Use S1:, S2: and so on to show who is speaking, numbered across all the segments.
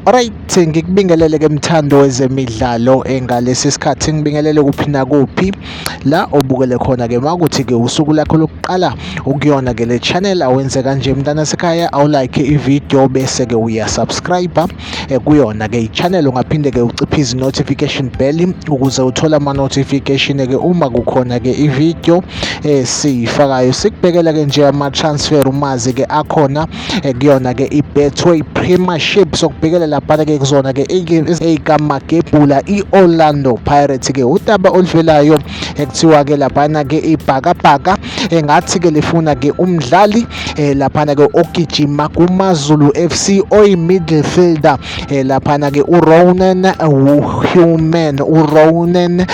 S1: Alright, ngikubingelele ke mthando wezemidlalo engalesi sikhathi ngibingelele kuphi nakuphi la obukele khona ke makuthi ke usuku lakho lokuqala ukuyona ke le channel awenze kanje mntana sekhaya awulike i-video bese ke uyasubscribe eh, kuyona ke i-channel ungaphinde ke uciphe notification bell ukuze uthole ama-notification ke uma kukhona ke i-video esiyifakayo. Sikubhekela ke nje ama-transfer umazi ke akhona eh, kuyona ke i-Betway Premiership. Sokubhekela laphana ke kuzona ke eyikamagebhula i-Orlando Pirates ke udaba oluvelayo ekuthiwa ke laphana ke ibhakabhaka engathi ke lifuna ke umdlali eh, laphana ke ogijima kuMaZulu FC oyi-midfielder eh, laphana ke uRonan Human, uRonan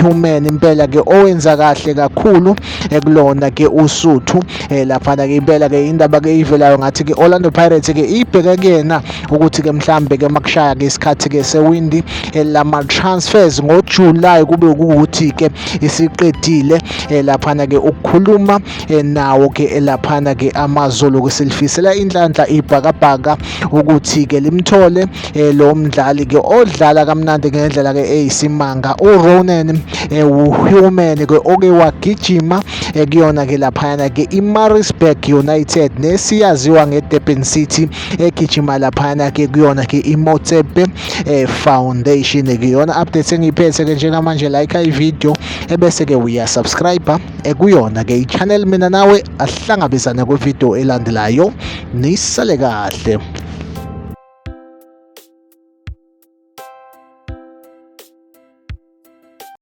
S1: Human impela ke owenza kahle kakhulu kulona ke uSuthu laphana ke impela ke indaba ke ivelayo ngathi ke Orlando Pirates ke ibheke kuyena ukuthi ke mhlambe ke makushaya ke isikhathi ke sewindi lama transfers ngoJuly kube ukuthi ke isiqedile laphana ke ukukhuluma nawo ke laphana ke AmaZulu ke silifisela inhlanhla ibhakabhaka ukuthi ke limthole lo mdlali ke odlala kamnandi ngendlela ke eyisimanga uRonan Human ke oke wagijima kuyona ke laphayana ke iMaritzburg United nesiyaziwa ngeDurban City egijima laphayana ke kuyona ke iMotsepe Foundation. Kuyona update engiyiphethe ke njengamanje, like i-video ebese ke uyasubscribe kuyona ke i-channel. Mina nawe ahlangabezane kwivideo elandelayo, nisale kahle.